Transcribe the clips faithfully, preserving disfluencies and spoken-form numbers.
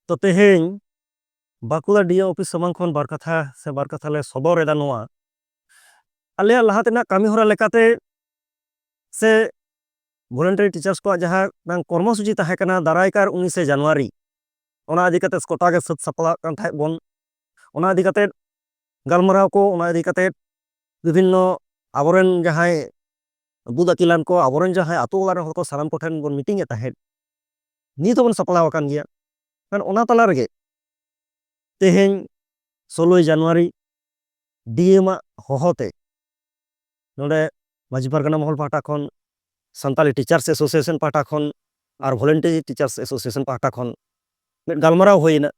ᱛᱚ ᱛᱮᱦᱮᱧ ᱵᱟᱸᱠᱩᱲᱟ ᱰᱤ M office ᱥᱟᱢᱟᱝ ᱠᱷᱚᱱ ᱵᱟᱨ ᱠᱟᱛᱷᱟ ᱥᱮ ᱵᱟᱨ ᱠᱟᱛᱷᱟ ᱞᱮ ᱥᱚᱫᱚᱨ ᱮᱫᱟ ᱱᱚᱣᱟ, ᱟᱞᱮᱭᱟᱜ ᱞᱟᱦᱟ ᱛᱮᱱᱟᱜ ᱠᱟᱹᱢᱤ ᱦᱚᱨᱟ ᱞᱮᱠᱟᱛᱮ ᱥᱮ voluntary teachers ᱠᱚᱣᱟᱜ ᱡᱟᱦᱟᱸ ᱢᱤᱫᱴᱟᱝ ᱠᱚᱨᱢᱚᱥᱩᱪᱤ ᱛᱟᱦᱮᱸ ᱠᱟᱱᱟ ᱫᱟᱨᱟᱭ ᱠᱟᱱ ᱩᱱᱤᱥᱮ ᱡᱟᱱᱩᱣᱟᱨᱤ, ᱚᱱᱟ ᱤᱫᱤ ᱠᱟᱛᱮ ᱜᱚᱴᱟ ᱜᱮ ᱥᱟᱹᱛ ᱥᱟᱯᱲᱟᱣ ᱠᱟᱱ ᱛᱟᱦᱮᱸᱫ ᱵᱚᱱ᱾ ᱚᱱᱟ ᱤᱫᱤ ᱠᱟᱛᱮ ᱜᱟᱞᱢᱟᱨᱟᱣ ᱠᱚ, ᱚᱱᱟ ᱤᱫᱤ ᱠᱟᱛᱮ ᱵᱤᱵᱷᱤᱱᱱᱚ ᱟᱵᱚᱨᱮᱱ ᱡᱟᱦᱟᱸᱭ ᱵᱩᱫ ᱟᱹᱠᱤᱞᱟᱱ ᱠᱚ, ᱟᱵᱚᱨᱮᱱ ᱡᱟᱦᱟᱸᱭ ᱟᱛᱳ ᱚᱲᱟᱜ ᱨᱮᱱ ᱦᱚᱲ ᱠᱚ, ᱥᱟᱱᱟᱢ ᱠᱚᱴᱷᱮᱱ ᱵᱚᱱ ᱢᱤᱴᱤᱝ ᱮᱫ ᱛᱟᱦᱮᱸᱫ᱾ ᱱᱤᱛ ᱦᱚᱸᱵᱚᱱ ᱥᱟᱯᱲᱟᱣ ᱟᱠᱟᱱ ᱜᱮᱭᱟ᱾ ᱠᱷᱟᱱ ᱚᱱᱟ ᱛᱟᱞᱟ ᱨᱮᱜᱮ ᱛᱮᱦᱮᱧ ᱥᱳᱞᱳᱭ ᱡᱟᱱᱩᱣᱟᱨᱤ ᱰᱤ ᱮᱢ ᱟᱜ ᱦᱚᱦᱚᱛᱮ ᱱᱚᱰᱮ ᱢᱟᱹᱡᱷᱤ ᱯᱟᱨᱜᱟᱱᱟ ᱢᱚᱦᱚᱞ ᱯᱟᱦᱴᱟ ᱠᱷᱚᱱ, ᱥᱟᱱᱛᱟᱞᱤ ᱴᱤᱪᱟᱨᱥ ᱮᱥᱳᱥᱤᱭᱮᱥᱚᱱ ᱯᱟᱦᱴᱟ ᱠᱷᱚᱱ ᱟᱨ ᱵᱷᱚᱞᱮᱱᱴᱤᱭᱟᱨ ᱴᱤᱪᱟᱨᱥ ᱮᱥᱳᱥᱤᱭᱮᱥᱚᱱ ᱯᱟᱦᱴᱟ ᱠᱷᱚᱱ ᱢᱤᱫ ᱜᱟᱞᱢᱟᱨᱟᱣ ᱦᱩᱭᱮᱱᱟ᱾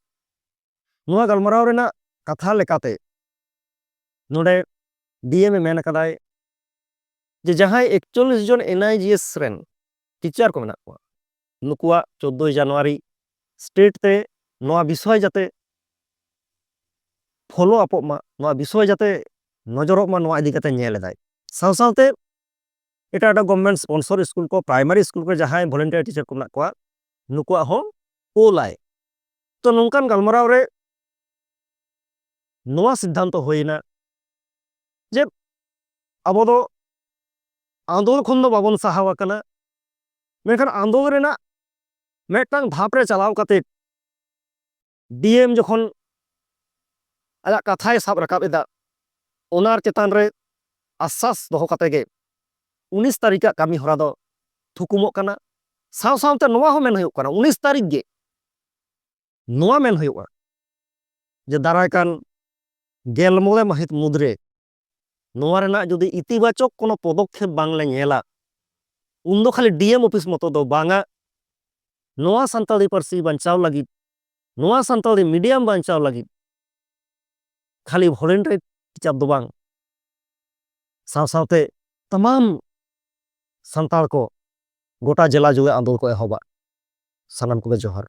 ᱱᱚᱣᱟ ᱜᱟᱞᱢᱟᱨᱟᱣ ᱨᱮᱱᱟᱜ ᱠᱟᱛᱷᱟ ᱞᱮᱠᱟᱛᱮ ᱱᱚᱰᱮ ᱰᱤ ᱮᱢ ᱮ ᱢᱮᱱ ᱟᱠᱟᱫᱟᱭ ᱡᱮ ᱡᱟᱦᱟᱸᱭ ᱮᱠᱪᱚᱞᱞᱤᱥ ᱡᱚᱱ ᱮᱱ ᱟᱭ ᱡᱤ ᱮᱥ ᱨᱮᱱ ᱴᱤᱪᱟᱨ ᱠᱚ ᱢᱮᱱᱟᱜ ᱠᱚᱣᱟ, ᱱᱩᱠᱩᱣᱟᱜ ᱪᱳᱫᱽᱫᱳᱭ ᱡᱟᱱᱩᱣᱟᱨᱤ ᱥᱴᱮᱴ ᱛᱮ ᱱᱚᱣᱟ ᱵᱤᱥᱚᱭ ᱡᱟᱛᱮ ᱯᱷᱚᱞᱳ ᱟᱯᱚᱜ ᱢᱟ, ᱱᱚᱣᱟ ᱵᱤᱥᱚᱭ ᱡᱟᱛᱮ ᱱᱚᱡᱚᱨᱚᱜ ᱢᱟ, ᱱᱚᱣᱟ ᱤᱫᱤ ᱠᱟᱛᱮ ᱧᱮᱞ ᱮᱫᱟᱭ᱾ ᱥᱟᱶ ᱥᱟᱶᱛᱮ ᱮᱴᱟᱜ ᱮᱴᱟᱜ ᱜᱚᱵᱷᱢᱮᱱᱴ ᱥᱯᱚᱱᱥᱚᱨ ᱥᱠᱩᱞ ᱠᱚ, ᱯᱨᱟᱭᱢᱟᱨᱤ ᱥᱠᱩᱞ ᱠᱚᱨᱮ ᱡᱟᱦᱟᱸᱭ ᱵᱷᱚᱞᱮᱱᱴᱤᱭᱟᱨ ᱴᱤᱪᱟᱨ ᱠᱚ ᱢᱮᱱᱟᱜ ᱠᱚᱣᱟ, ᱱᱩᱠᱩᱣᱟᱜ ᱦᱚᱸ ᱠᱳᱞᱟᱭ᱾ ᱛᱚ ᱱᱚᱝᱠᱟᱱ ᱜᱟᱞᱢᱟᱨᱟᱣ ᱨᱮ ᱱᱚᱣᱟ ᱥᱤᱫᱽᱫᱷᱟᱱᱛᱚ ᱦᱩᱭᱮᱱᱟ ᱡᱮ ᱟᱵᱚ ᱫᱚ ᱟᱸᱫᱳᱲ ᱠᱷᱚᱱ ᱫᱚ ᱵᱟᱵᱚᱱ ᱥᱟᱦᱟᱣ ᱟᱠᱟᱱᱟ, ᱢᱮᱱᱠᱷᱟᱱ ᱟᱸᱫᱳᱲ ᱨᱮᱱᱟᱜ ᱢᱤᱫᱴᱟᱝ ᱫᱷᱟᱯ ᱨᱮ ᱪᱟᱞᱟᱣ ᱠᱟᱛᱮ ᱰᱤ ᱮᱢ ᱡᱚᱠᱷᱚᱱ ᱟᱡᱟᱜ ᱠᱟᱛᱷᱟᱭ ᱥᱟᱵ ᱨᱟᱠᱟᱵ ᱮᱫᱟ, ᱚᱱᱟ ᱪᱮᱛᱟᱱ ᱨᱮ ᱟᱥᱥᱟᱥ ᱫᱚᱦᱚ ᱠᱟᱛᱮ ᱜᱮ ᱩᱱᱤᱥ ᱛᱟᱹᱨᱤᱠᱷᱟᱜ ᱠᱟᱹᱢᱤ ᱦᱚᱨᱟ ᱫᱚ ᱛᱷᱩᱠᱩᱢᱚᱜ ᱠᱟᱱᱟ᱾ ᱥᱟᱶ ᱥᱟᱶᱛᱮ ᱱᱚᱣᱟ ᱦᱚᱸ ᱢᱮᱱ ᱦᱩᱭᱩᱜ ᱠᱟᱱᱟ, ᱩᱱᱤᱥ ᱛᱟᱹᱨᱤᱠᱷ ᱜᱮ ᱱᱚᱣᱟ ᱢᱮᱱ ᱦᱩᱭᱩᱜᱼᱟ ᱡᱮ ᱫᱟᱨᱟᱭ ᱠᱟᱱ ᱜᱮᱞ ᱢᱚᱬᱮ ᱢᱟᱹᱦᱤᱛ ᱢᱩᱫᱽᱨᱮ ᱱᱚᱣᱟ ᱨᱮᱱᱟᱜ ᱡᱩᱫᱤ ᱤᱛᱤᱵᱟᱪᱚᱠ ᱠᱳᱱᱳ ᱯᱚᱫᱚᱠᱷᱮᱯ ᱵᱟᱝᱞᱮ ᱧᱮᱞᱟ, ᱩᱱᱫᱚ ᱠᱷᱟᱹᱞᱤ ᱰᱤ ᱮᱢ ᱚᱯᱷᱤᱥ ᱢᱚᱛᱚ ᱫᱚ ᱵᱟᱝᱟ, ᱱᱚᱣᱟ ᱥᱟᱱᱛᱟᱲᱤ ᱯᱟᱹᱨᱥᱤ ᱵᱟᱧᱪᱟᱣ ᱞᱟᱹᱜᱤᱫ, ᱱᱚᱣᱟ ᱥᱟᱱᱛᱟᱲᱤ ᱢᱤᱰᱤᱭᱟᱢ ᱵᱟᱧᱪᱟᱣ ᱞᱟᱹᱜᱤᱫ ᱠᱷᱟᱹᱞᱤ ᱵᱷᱚᱞᱮᱱᱴᱟᱨᱤ ᱴᱤᱪᱟᱨ ᱫᱚ ᱵᱟᱝ, ᱥᱟᱶ ᱥᱟᱶᱛᱮ ᱛᱟᱢᱟᱢ ᱥᱟᱱᱛᱟᱲ ᱠᱚ ᱜᱚᱴᱟ ᱡᱮᱞᱟ ᱡᱩᱲᱮ ᱟᱸᱫᱳᱲ ᱠᱚ ᱮᱦᱚᱵᱟ᱾ ᱥᱟᱱᱟᱢ ᱠᱚᱜᱮ ᱡᱚᱦᱟᱨ᱾